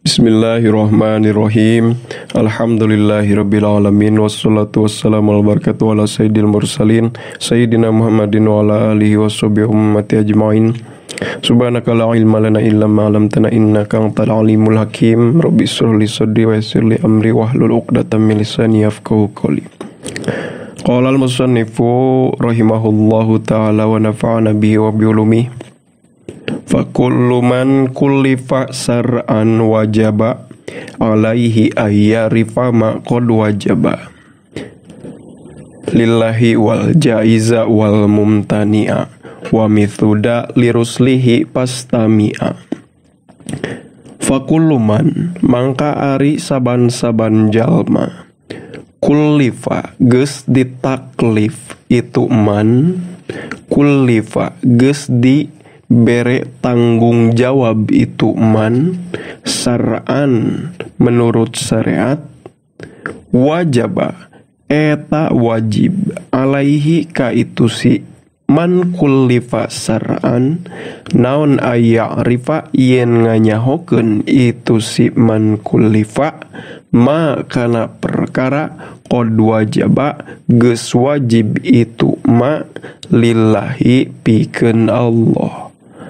Bismillahirrahmanirrahim. Alhamdulillahirabbil alamin wassalatu wassalamu ala barakatuh ala sayyidil mursalin sayyidina Muhammadin wa ala alihi washabihi ummati ajmain. Subhanaka la ilma lana illa ma 'allamtana innaka antal alimul hakim. Rabbi shrah li sadri wa yassir li amri wahlul 'uqdatam min lisani yafqahu qawli. Qala al-musannifu rahimahullahu ta'ala wa nafa'ana bihi wa bi ulumihi. Fa kullu man kullifa sar'an wajaba alaihi ayyarifa ma qad wajaba lillahi wal jaiza wal mumtani'a wa mithuda liruslihi pastami'a. Fa kullu man mangka ari saban-saban jalma kullifa geus ditaklif itu man, kullifa geus di bere tanggung jawab itu man, sar'an menurut syariat, wajaba eta wajib alaihi ka itu si man kullifa sar'an naon ayya'rifa yen nganyahokeun itu si man kullifa ma kana perkara qad wajaba geus wajib itu ma lillahi pikeun Allah.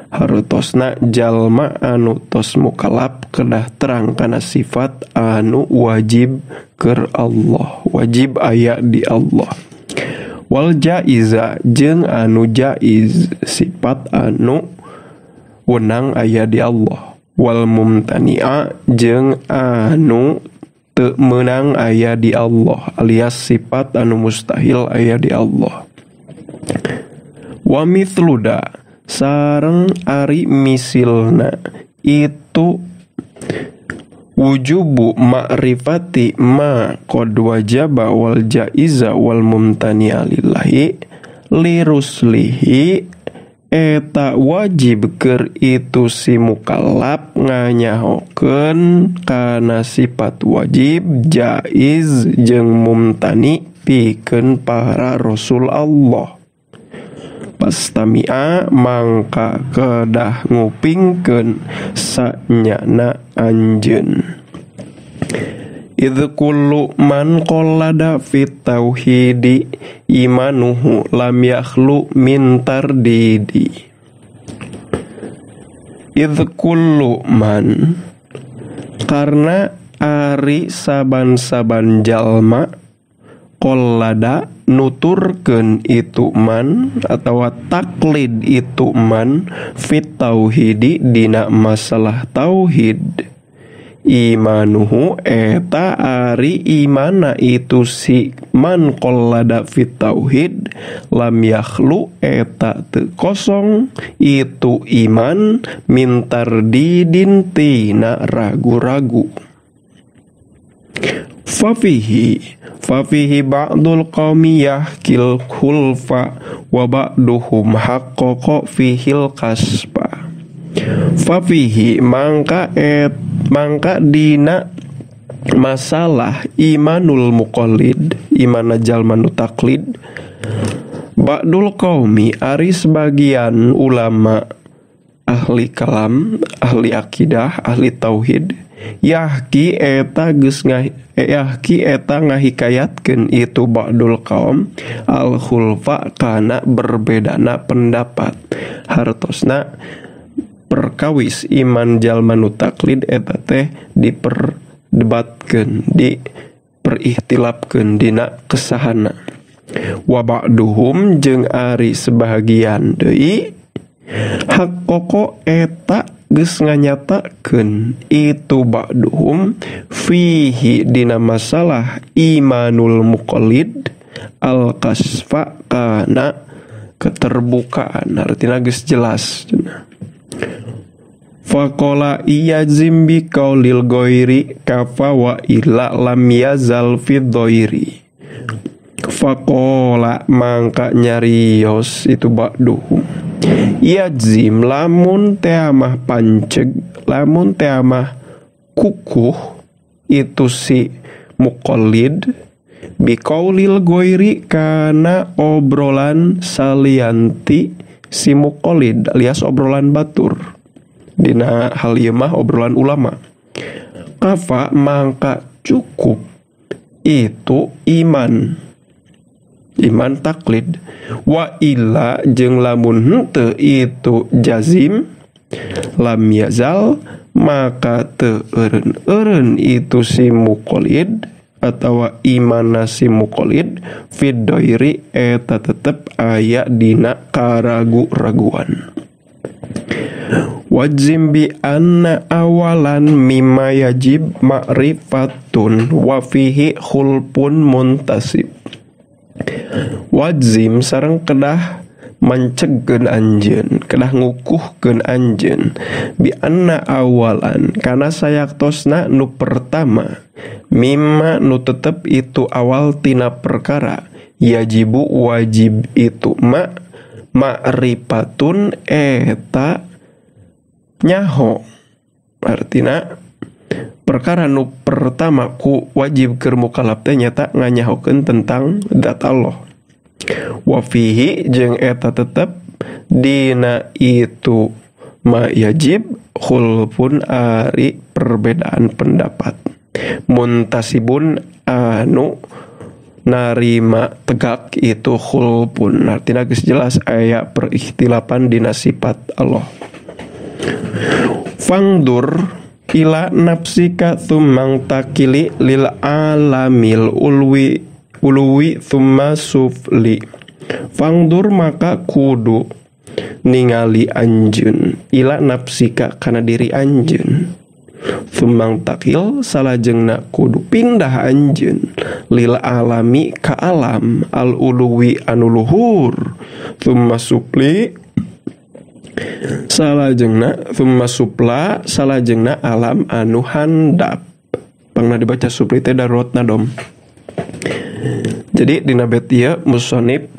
Hartosna jalma anu tos mukalaf kedah terang kana sifat anu wajib keur Allah, wajib aya di Allah. Wal jaiza jeung anu jaiz sifat anu wenang aya di Allah. Wal mumtani'a jeung anu teu meunang aya di Allah alias sifat anu mustahil aya di Allah. Wa mithluda sareng ari misilna itu wujubu ma'rifati ma qad wajaba wal jaiza wal mumtani'a lillahi liruslihi eta wajib keur itu si mukallaf nganyahokeun kana sifat wajib jaiz jeung mumtani pikeun para rasul Allah. Pastami'a mangka kedah ngupingkeun sanyana anjeun. Idz kullu man qallada fit tauhidi imanuhu lam yakhlu min tardidi. Idz kullu man karena ari saban-saban jalma qallada nuturkeun itu man atawa taklid itu man fit tauhidi dina masalah tauhid imanuhu eta ari imana itu si man qallada fit tauhid lam yakhlu eta teu kosong itu iman min tardidin tina ragu-ragu. Fafihi ba'dul qaumi yahkil khulfa wa ba'duhum haqqaqa fihil kaspa. Fafihi mangka mangka dina masalah imanul muqallid imana jalma nu taklid ba'dul qaumi ari sebagian ulama ahli kalam, ahli akidah, ahli tauhid yahki eta geus yahki eta ngahikayatkeun itu ba'dul kaum al khulfa kana berbedana pendapat. Hartosna perkawis iman jalma nu taklid eta teh diperdebatkeun, diperihtilafkeun dina kesahana. Wa ba'duhum jeung ari sebahagian deui haqqaqa eta geus nganyatakeun itu ba'duhum fihi dina masalah imanul muqallid al kasfa kana keterbukaan, artinya geus jelas. Faqala iyazim bi qaulil ghairi kafa wa illa lam yazal fi dhairi. Faqala mangka nyarios itu ba'duhum yajzim lamun teamah panceg, lamun teamah kukuh itu si muqallid biqaulil ghairi kana obrolan salianti si muqallid alias obrolan batur. Dina hal ieu mah obrolan ulama. Kafa mangka cukup itu iman, iman taklid. Wa illa jeung lamun henteu itu jazim lam yazal maka teu eureun-eureun itu si muqallid atawa imana si muqallid fid doiri eta tetep aya dina karagu-raguan. Wajim bi anna awalan mimma yajib ma'rifatun wa fihi khulpun muntasib. Wajim sareng kedah mencegkeun anjeun, kedah ngukuhkeun anjeun bi anna awalan kana sayaktosna nu pertama mimma nu tetep itu awal tina perkara yajibu wajib itu ma ma'rifatun eta nyaho. Artina perkara nu pertama ku wajib keur mukallaf teh nyata nganyahokeun tentang zat Allah. Wa fihi jeung eta tetep dina itu ma yajib khulfun ari perbedaan pendapat muntasibun anu narima tegak itu khulfun. Artina geus jelas aya perikhtilapan dina sifat Allah. Fangdur ila nafsika tsumang takili lil alamil ulwi uluwi tsumma sufli. Fangdur maka kudu ningali anjeun ila nafsika kana diri anjeun. Tsumang takil salajengna kudu pindah anjeun lil alami ka alam al uluwi anu luhur. Tsumma sufli salajengna tsumma supla salajengna alam anu handap. Pangna dibaca supli teh daruratna dom. Jadi dina bet ieu musonib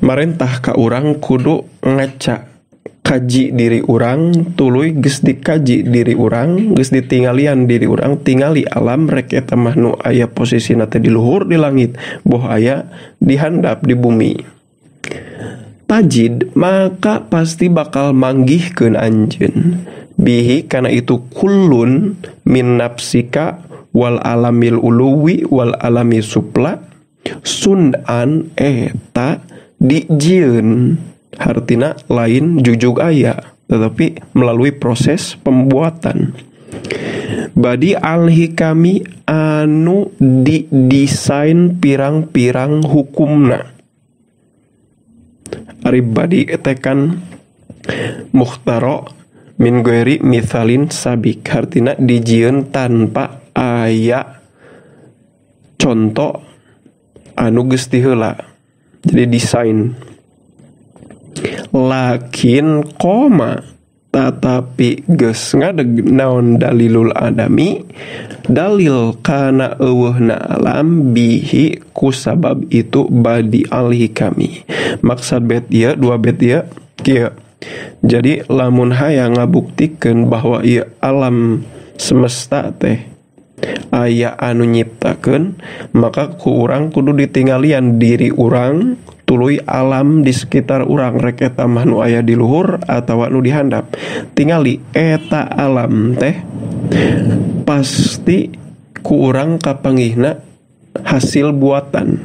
marentah ka urang kudu ngaca kaji diri urang tuluy geus dikaji diri urang geus ditinggalian diri urang tingali alam rek eta mah nu aya posisina teh di luhur di langit boh aya di handap di bumi. Tajid maka pasti bakal manggihkeun anjeun bihi kana itu kullun min nafsika wal alamil uluwi wal alami supla sunan eta dijieun. Hartina lain jujug aya tetapi melalui proses pembuatan. Badi al-hikami anu didesain pirang-pirang hukumna. Ari badi tekan mukhtaro min ghairi mithalin sabik, hartina dijieun tanpa aya contoh anu geus diheula. Jadi desain. Lakin koma tatapi geus ngadeg naon dalilul adami dalil kana eueuhna alam bihi kusabab itu badi alhikami. Maksad bet ieu dua bet ieu kieu. Jadi lamun hayang ngabuktikeun bahwa ieu alam semesta teh aya anu nyiptakeun maka ku urang kudu ditinggalian diri urang tuluy alam di sekitar urang rek eta mah nu aya di luhur atawa nu dihandap. Tingali eta alam teh pasti ku urang kapanggihna hasil buatan.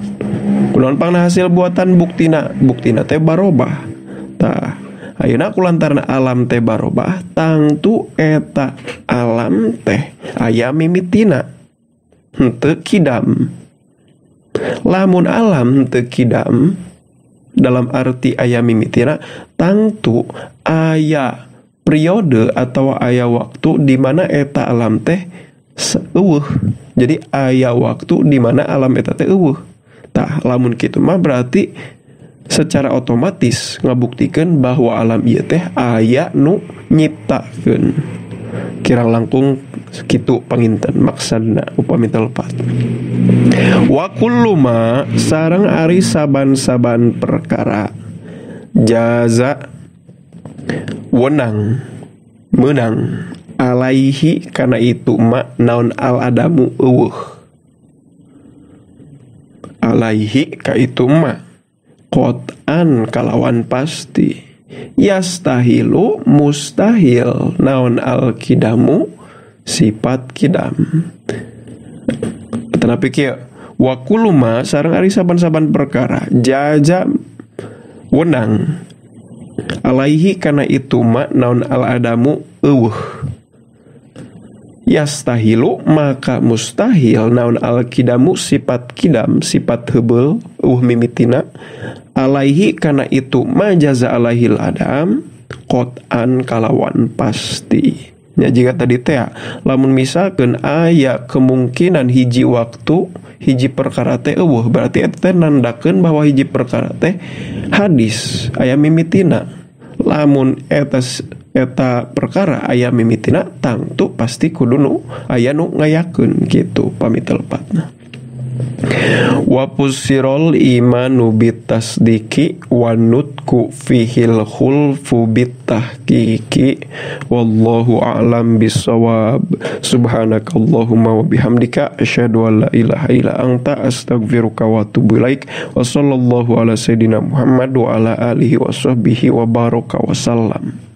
Kunaon pangna hasil buatan buktina? Buktina teh barobah. Tah ayeuna kulantaran alam teh barobah tangtu eta alam teh aya mimitina henteu kidam. Lamun alam henteu kidam dalam arti aya mimitina tangtu aya periode atau aya waktu di mana eta alam teh eueuh. Jadi aya waktu di mana alam eta teh eueuh. Tah lamun kitu mah berarti secara otomatis ngabuktikeun bahwa alam ieu teh aya nu nyiptakeun. Kirang langkung kitu panginten maksudna upami telepat. Wa kullu ma sareng ari saban-saban perkara jaza wenang meunang alaihi kana itu ma naon al adamu eueuh. Alaihi ka itu ma qot'an kalawan pasti yastahilu mustahil naon al kidamu Sifat kidam. Tetapi kieu wa kuluma sareng ari saban-saban perkara jaja wenang alaihi kana itu ma naon al adamu eueuh yastahilu maka mustahil naon al kidamu sifat kidam sifat heubeul eueuh mimitina alaihi kana itu majaza alaihil adam qot'an kalawan pasti. Nya jika tadi teh lamun misalkeun aya kemungkinan hiji waktu hiji perkara teh eueuh berarti eta teh nandakeun bahwa hiji perkara teh hadis aya mimitina. Lamun eta perkara aya mimitina tangtu pasti kudu nu aya nu ngayakeun kitu pami telepatna. Wa pusirol imanu bitasdiki wa nutku fihil khulfu bitahqiqi wallahu a'lam bissawab. Subhanakallahumma wa bihamdika asyhadu an la ilaha illa anta astaghfiruka wa atubu ilaik. Wa sallallahu ala sayidina Muhammad wa ala alihi wa sahbihi wa baraka wa sallam.